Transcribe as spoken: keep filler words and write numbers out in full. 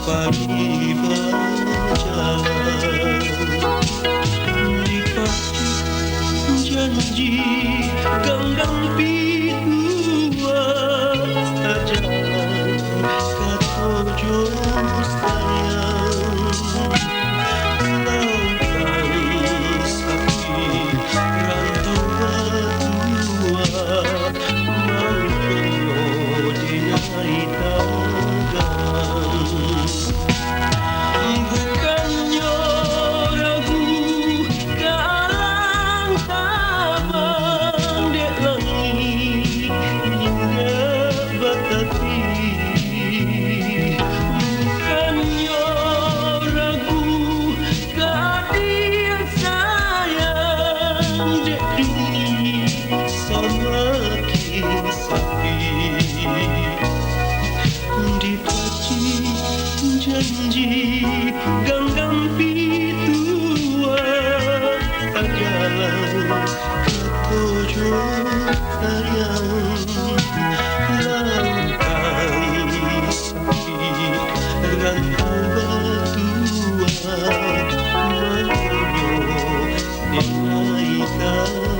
Pagi bajalan, dipacik janji ganggang pitua, tajalan kato jo sayang. Lautan sapi rantau batua, mangkonyo denai tagang. Bukannyo ragu ka alang tabang dek langik indak batapih. Bukannyo ragu ka adie sayang dek duri samakin sapih. Dipacik janji ganggang pitua, tajalan kato jo sayang. Lautan sapi rantau batua, mangkonyo denai tagang.